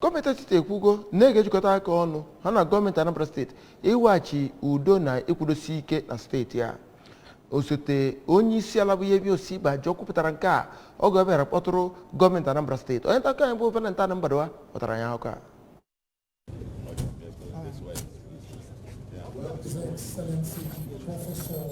Gọọmenti etiti ekwugo na a ga-ejikọta aka ọnụ ha na gọọmenti Anambra Steeti iweghachi udo na ịkwụdosi ike na steeti a. Osote onye isi ala bụ Yemi Osinbajo kwupụtara nke a oge ọ bịara kpọtụrụ gọọmenti Anambra Steeti. Onye nta akụkọ anyị bụ Valentine Mbadua wetara anyị akụkọ a.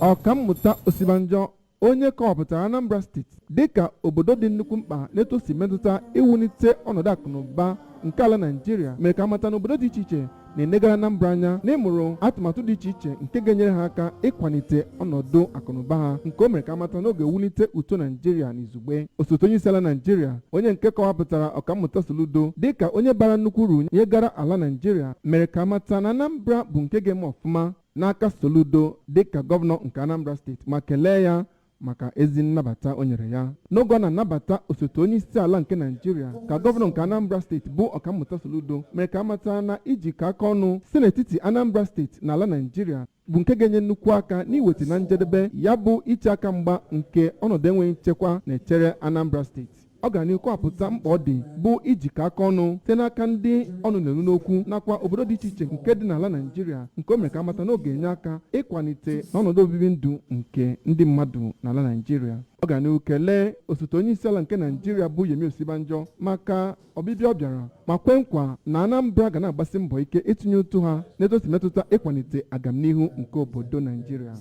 Ọkammụta Osibanjo, onye kọwapụtara Anambra Steeti dịka obodo dị nnukwu mkpa n'etu o si metụta iwulite ọnọdụ akụnụba nke ala Naịjirịa, mere ka amata na obodo dị iche iche na-enegara Anambra anya n'ịmụrụ atụmatụ dị iche iche nke ga-enyere ha aka ịkwalite ọnọdụ akụnụba ha, nke o mere ka amata na ọ ga-ewulite uto Naịjirịa n'izugbe. Osote onye isi ala Naịjirịa, onye nke kọwapụtara Ọkammụta Soludo dịka onye bara nnukwu uru nyegara ala Naịjirịa, mere ka amata na Anambra bụ nke ga-eme ọfụma n'aka Soludo dịka gọvanọ nke Anambra Steeti, ma kelee ya maka ezi nnabata o nyere ya. N'oge ọ na-anabata osote onye isi ala nke Naịjirịa, ka gọvanọ nke Anambra Steeti bụ Ọkammụta Soludo mere ka amata na ijikọ aka ọnụ si n'etiti Anambra Steeti na ala Naịjirịa bụ nke ga-enye nnukwu aka n'iweta na njedebe ya bụ iche aka mgba nke ọnọdụ enweghị nchekwa na-echere Anambra Steeti. Ọ gara n'ihu kọwapụta mkpa ọ dị bụ ijikọ aka ọnụ site n'aka ndị ọnụ na-eru n'okwu nakwa obodo dị iche iche nke dị n'ala Naịjirịa, nke o mere ka amata na ọ ga-enye aka ịkwalite n'ọnọdụ obibi ndụ nke ndị mmadụ n'ala Naịjirịa. Ọ gara n'ihu kelee osote onye isi ala nke Naịjirịa bụ Yemi Osibanjo maka ọbịbịa ọ bịara, ma kwe nkwa na Anambra ga na-agbasi mbọ ike itinye ụtụ ha n'etu o si metụta ịkwalite agamnihu nke obodo Naịjirịa.